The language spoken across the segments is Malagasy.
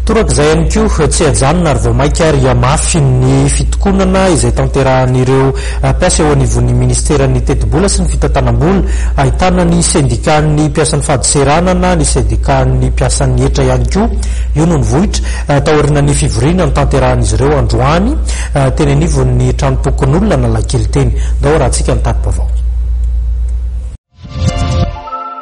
Torak'izay ihany koa, tsy hajanona ary vao mainka ary hihamafy ny fitokonana izay tanterahan'ireo mpiasa eo anivon'ny minisiteran'ny tetibola sy ny fitantanam-bola. Ahitana ny sendikan'ny mpiasan'ny fadintseranana, ny sendikan'ny mpiasan'ny hetra ihany koa. Io no nivoitra taorian'ny fivoriana notanterahan'izy ireo androany teny anivon'ny tranompokonolona Analakely teny. Ndao arahantsika ny tati-baovao.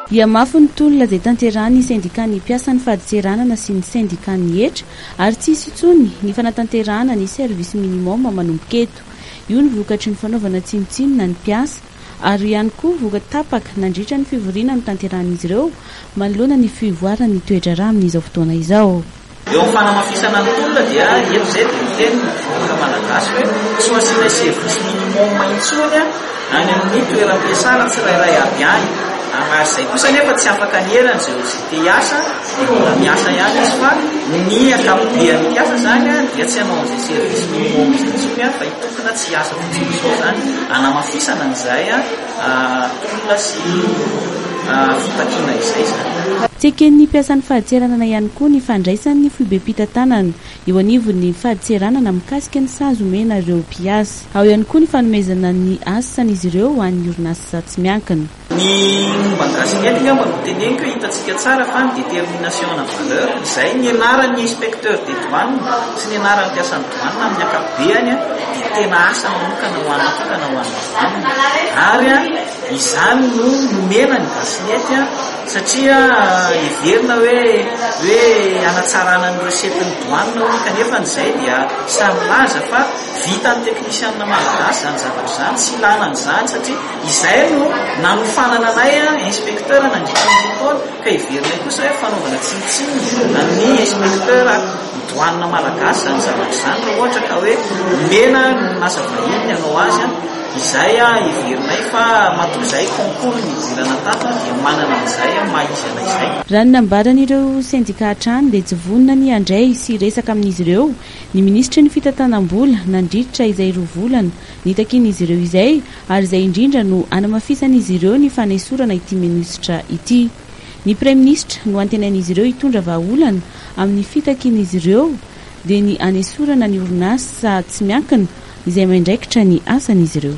Hihamafy ny tolona izay tanterahan'ny sendikan'ny mpiasan'ny fadintseranana sy ny sendikan'ny hetra ary tsy hisy intsony ny fanatanterahana ny service minimum manomboka eto. Io ny vokatry ny fanaovana tsinontsinona ny mpiasa ary ihany koa voka-tapaka nandritra ny fivoriana notanterahan'izy ireo manoloana ny fivoaran'ny toe-draharaha amin'izao fotoana izao. Eo amin'ny fanamafisana ny tolona dia eto izay dia miteny ny vahoaka malagasy hoe tsy ho asiana service minimum intsony any amin'ny toeram-piasana tsirairay avy any. Ary izay kosa anefa tsy afaka ny elany izay izay te hiasa dia mbola miasa ihany izy fa ny ankapobean'ny mpiasa izany dia tsy hanao an'izay service minimum izay intsony fa hitokona tsy hiasa fotsiny izao izany hanamafisana an'izay tolona sy fitakiana izay izany. Tsy eken'ny mpiasan'ny fadintseranana ihany koa ny fandraisan'ny foibem-pitantanana eo anivon'ny fadintseranana mikasika ny sazy omena ireo mpiasa. Ao ihany koa ny fanomezana ny asan'izy ireo ho an'ny orinasa tsy miankina. Ny momba ny Gasynet angamba no teneniko hoe hitantsika tsara fa ny détermination ana valeur izay nianaran'ny inspecteur des douanes sy nianaran'ny mpiasan'ny douane amin'ny ankapobeany dia tena asa manokana ho an'ny natokana ho an'ny douane ary izany no nomena ny Gasynet satria heverina hoe hoe hanatsarana ny recette-n'ny douane hono kanefa izay dia samy milaza fa vitan'ny teknisianina malagasy izany zavatra izany, tsy ilana an'izany satria izay no nanofanana anay inspecteur nandritra ny roa taona ka heverinay kosa hoe fanaovana tsinontsinona ny inspecteur douane malagasy izany zavatra izany raha ohatra ka hoe omena ny orinasa vahiny ny hanao azy. Izay heverinay fa matoa izahay concours nidirana tato dia manana an'izay maha izy anay izay. Raha ny nambaran'ireo sendika hatrany dia tsy vonona ny handray sy hiresaka amin'izy ireo ny minisitry ny fitantanam-bola nandritra izay roa volana nitakian'izy ireo izay ary izay indrindra no hanamafisan'izy ireo ny fanesorana ity minisitra ity. Ny praiminisitra no antenain'izy ireo hitondra vahaolana amin'ny fitakian'izy ireo dia ny hanesorana ny orinasa tsy miankina izay miandraikitra ny asan'izy ireo.